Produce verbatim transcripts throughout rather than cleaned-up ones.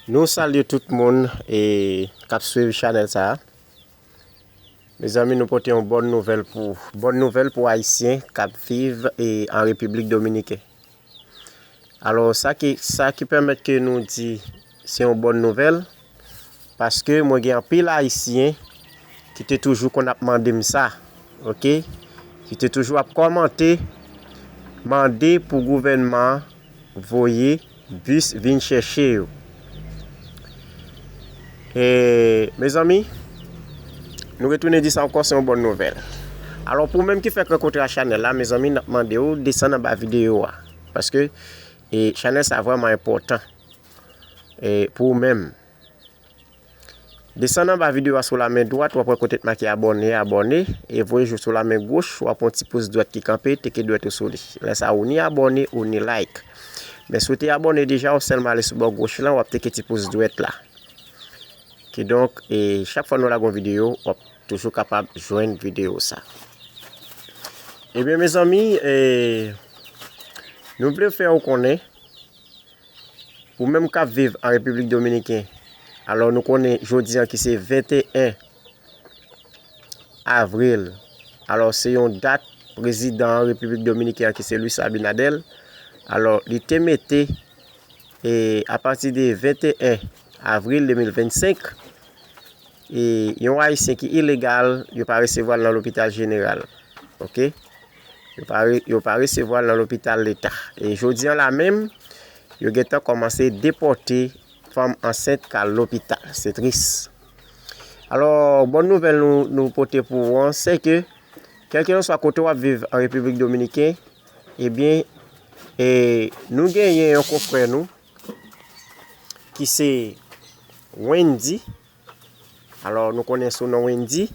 Nou salye tout moun e k ap swiv chanèl sa a. Mezanmi, nou pote yon bòn nouvèl pou bòn nouvèl pou Ayisyen k ap viv e an Repiblik Dominiken. Alò, sa ki sa ki pèmèt ke nou di se yon bòn nouvèl, paske mwen gen anpil Ayisyen ki te toujou konn ap mande m sa, oke? Ki te toujou ap kòmante, mande pou gouvènman an voye bis vin chèche yo. E, mezanmi, nou retounen di sa ankò, se yon bòn nouvèl. Alò, pou ou menm ki fèk rankontre a chanèl la, mezanmi, n ap mande w desann anba videyo a. Paske, e, chanèl sa vrèman enpòtan, e, pou ou menm. Desann anba videyo a sou la men dwat, w ap wè kote t make abòne, abòne, e voye jou sou la men goch, w ap wè yon ti pous dwèt ki kanpe, teke dwèt ou sou li. Lè sa a, ou ni abòne, ou ni like. Men si w te abòne deja, w sèlman ale sou bò goch lan, w ap teke ti pous dwèt la. Kidonk, e chak fwa nou lage yon videyo, w ap toujou kapab jwenn videyo sa. Ebyen, mezanmi, e, nou vle fè w konnen, ou menm k ap viv an Repiblik Dominiken, alò nou konnen jodi an ki se venteyen avril, alò se yon dat prezidan an Repiblik Dominiken an ki se Luis Abinader, alò li te mete, e, apati de venteyen avril de mil vennsenk, e, yon Ayisyen ki ilegal, yo pa resevwa l nan lopital jeneral. Oke? Yo pa re-, yo pa resevwa l nan lopital leta. E jodi an la menm, yo gentan kòmanse depòte fanm ansent k al lopital. Se tris. Alò, bòn nouvèl nou, nou pote pou ou an, se ke, kèlkelanswa kote w ap viv an Repiblik Dominiken, ebyen, e, nou genyen yon konfrè nou ki se Wendy. Alò, nou konnen sou non Wendy.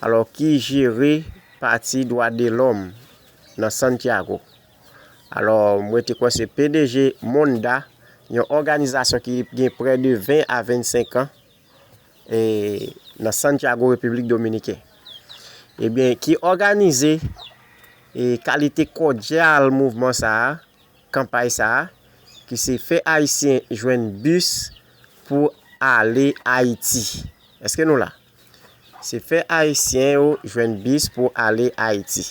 Alò, ki jere pati dwa de lòm nan Santiago. Alò, mwen te kwè se P D G Monda, yon òganizasyon ki gen prè de ven a vennsenk an, e, nan Santiago, Repiblik Dominiken. Ebyen, ki òganize, e, kalite kòdyal mouvman sa a, kanpay sa a, ki se fè Ayisyen jwenn bis pou ale Ayiti. Èske nou la? Se fè Ayisyen yo jwenn bis pou ale Ayiti.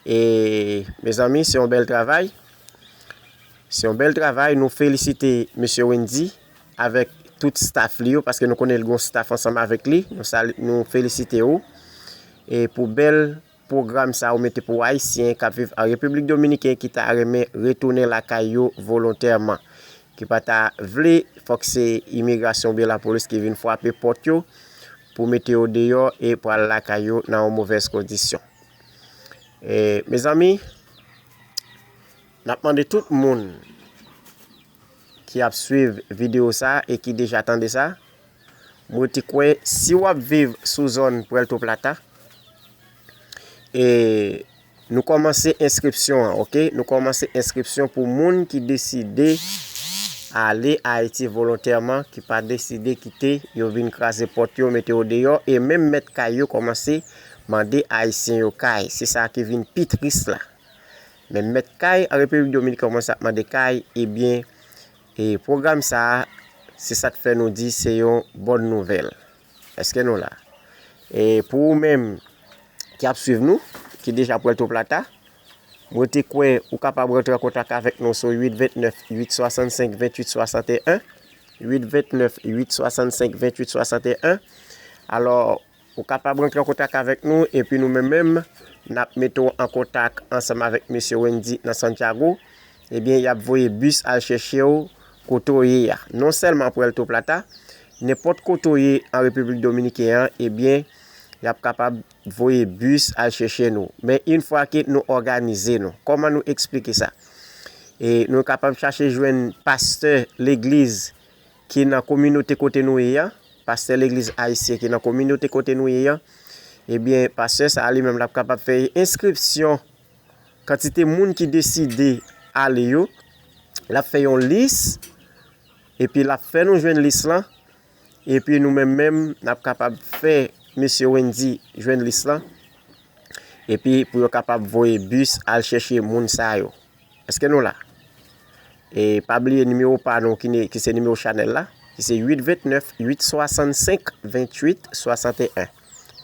E, mezanmi, se yon bèl travay. Se yon bèl travay. Nou felisite mesye Wendy avèk tout staff li yo, paske nou konnen l gen yon staff ansanm avèk li. Nou sali-, nou felisite ou. E pou bèl pwogram sa ou mete pou Ayisyen k ap viv an Repiblik Dominiken ki ta renmen retounen lakay yo volontèman, ki pa ta vle fòk se imigrasyon oubyen lapolis ki vin frape pòt yo pou mete yo deyò e pral lakay yo nan yon movèz kondisyon. E, mezanmi, n ap mande tout moun ki ap swiv videyo sa e ki deja tande sa, mwen te kwè si w ap viv sou zòn Puerto Plata, e nou kòmanse enskripsyon an, oke? Nou kòmanse enskripsyon pou moun ki deside ale Ayiti volontèman, ki pa deside kite, yo vin kraze pòt yo, mete yo deyò, e menm mèt kay yo kòmanse mande Ayisyen yo kay. Se sa ki vin pi tris la. Men mèt kay an Repiblik Dominiken kòmanse ap mande kay, ebyen, e pwogram sa a, se sa k fè nou di se yon bòn nouvèl. Èske nou la? E pou ou menm ki ap swiv nou, ki deja Puerto Plata, mwen te kwè ou kapab rantre an kontak avèk nou sou uit vennèf, uit swasannsenk, venntuit swasanteyen, uit vennèf, uit swasannsenk, venntuit swasanteyen. Alò, ou kapab rantre an kontak avèk nou, epi nou menm menm, n ap mete w an kontak ansanm avèk mesye Wendy nan Santiago. Ebyen, y ap voye bis al chèche w kote w ye a. Non sèlman Puerto Plata, nenpòt kote w ye an Repiblik Dominiken an, ebyen, y ap kapab voye bis al chèche nou. Men yon fwa ke nou òganize nou, kòman nou eksplike sa? E nou kapab chache jwenn pastè legliz ki nan kominote kote nou ye a, pastè legliz ayisyen ki nan kominote kote nou ye a, ebyen, pastè sa a li menm l ap kapab fè enskripsyon kantite moun ki deside ale yo. L ap fè yon lis, epi l ap fè nou jwenn lis lan, epi nou menm menm, n ap kapab fè mesye Wendy jwenn lis lan, epi pou yo kapab voye bis al chèche moun sa yo. Èske nou la? E pa bliye nimewo pa nou ki, ne- ki se nimewo chanèl la, ki se uit vennèf, uit swasannsenk, venntuit swasanteyen.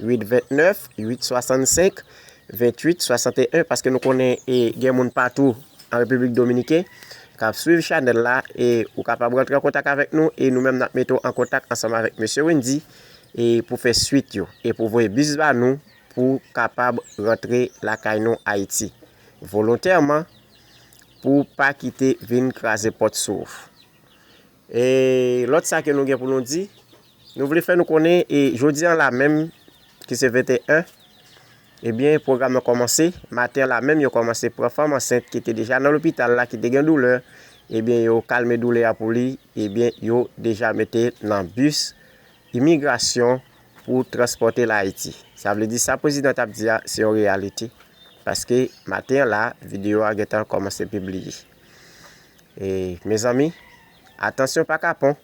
Uit vennèf, uit swasannsenk, venntuit swasanteyen, paske nou konnen e gen moun patou an Repiblik Dominiken k ap swiv chanèl la, e ou kapab rantre an kontak avèk nou, e nou menm n ap mete w an kontak ansanm avèk mesye Wendy, e pou fè swit yo, e pou voye bis ba nou, pou kapab rantre lakay nou Ayiti volontèman, pou pa kite vin kraze pòt sou ou. E lòt sa ke nou gen pou nou di, nou vle fè nou konnen, e jodi an la menm, ki se venteyen, ebyen, pwogram nan kòmanse. Maten an la menm, yo kòmanse pran fanm ansent ki te deja nan lopital la, ki te gen doulè, ebyen, yo kalme doulè a pou li, ebyen, yo deja mete nan bis imigrasyon pou transpòte l Ayiti. Sa vle di sa prezidan t ap di a, se yon reyalite. Paske maten an la, videyo a gentan kòmanse pibliye. E, mezanmi, atansyon pa kapon.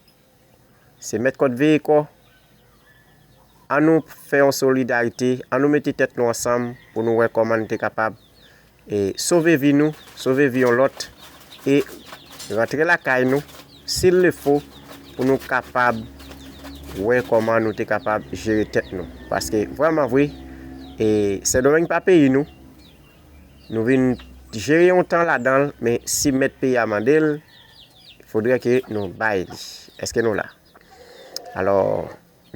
Se mèt kòt veye kò. An nou fè yon solidarite, an nou mete tèt nou ansanm pou nou wè kòman nou te kapab e sove vi nou, sove vi yon lòt, e rantre lakay nou, s'il le faut, pou nou kapab wè kòman nou te kapab jere tèt nou. Paske vrèman vre, e Sendomeng pa peyi nou. Nou vin jere yon tan ladan l, men si mèt peyi a mande l, fodre ke nou bay li. Èske nou la? Alò,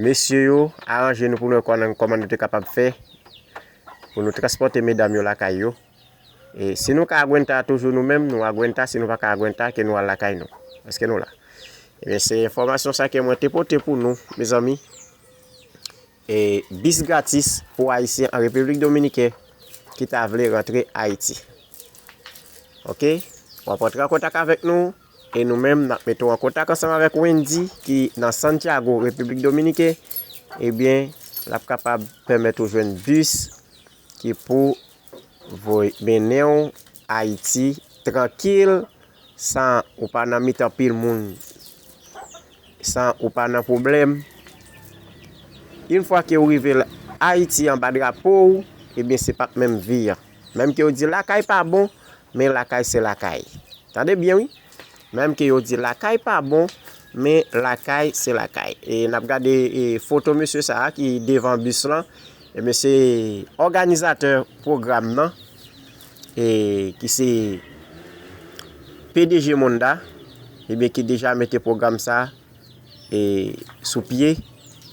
mesye yo, aranje nou pou nou wè kòman, kòman nou te kapab fè pou nou transpòte medam yo lakay yo. E si nou ka agwenta toujou nou menm, nou agwenta, si nou pa ka agwenta, ke nou al lakay nou. Èske nou la? Ebyen, se enfòmasyon sa ke mwen te pote pou nou, mezanmi. E bis gratis pou Ayisyen an Repiblik Dominiken ki ta vle rantre Ayiti. Oke? W ap rantre an kontak avèk nou, e nou menm, n ap mete w an kontak ansanm avèk Wendy, ki nan Santiago, Repiblik Dominiken. Ebyen, l ap kapab pèmèt ou jwenn bis ki pou voye mennen w Ayiti trankil, san ou pa nan mitan pil moun, san ou pa nan pwoblèm. Yon fwa ke ou rive l- Ayiti anba drapo w, ebyen, se p ap menm vi an. Menm ke yo di lakay pa bon, men lakay se lakay. Tande byen, wi. Menm ke yo di lakay pa bon, men lakay se lakay. E n ap gade, e, foto mesye sa a ki devan bis lan. Ebyen, se òganizatè pwogram nan, e, ki se P D G Monda, ebyen, ki deja mete pwogram sa a, e, sou pye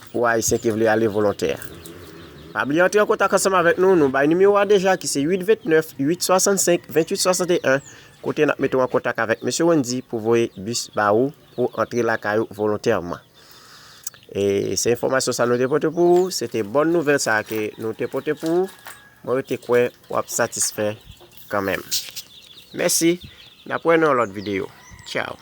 pou Ayisyen ki vle ale volontè. Pa bliye antre an kontak ansanm avèk nou, nou bay nimewo a deja, ki se uit vennèf, uit swasannsenk, venntuit swasanteyen, kote n ap mete w an kontak avèk mesye Wendy pou voye bis ba ou pou antre lakay ou volontèman. E se enfòmasyon sa nou te pote pou ou, se te bòn nouvèl sa ke nou te pote pou ou. Mwen rete kwè w ap satisfè kanmenm. Mèsi, n ap wè nan yon lòt videyo. Tchaw.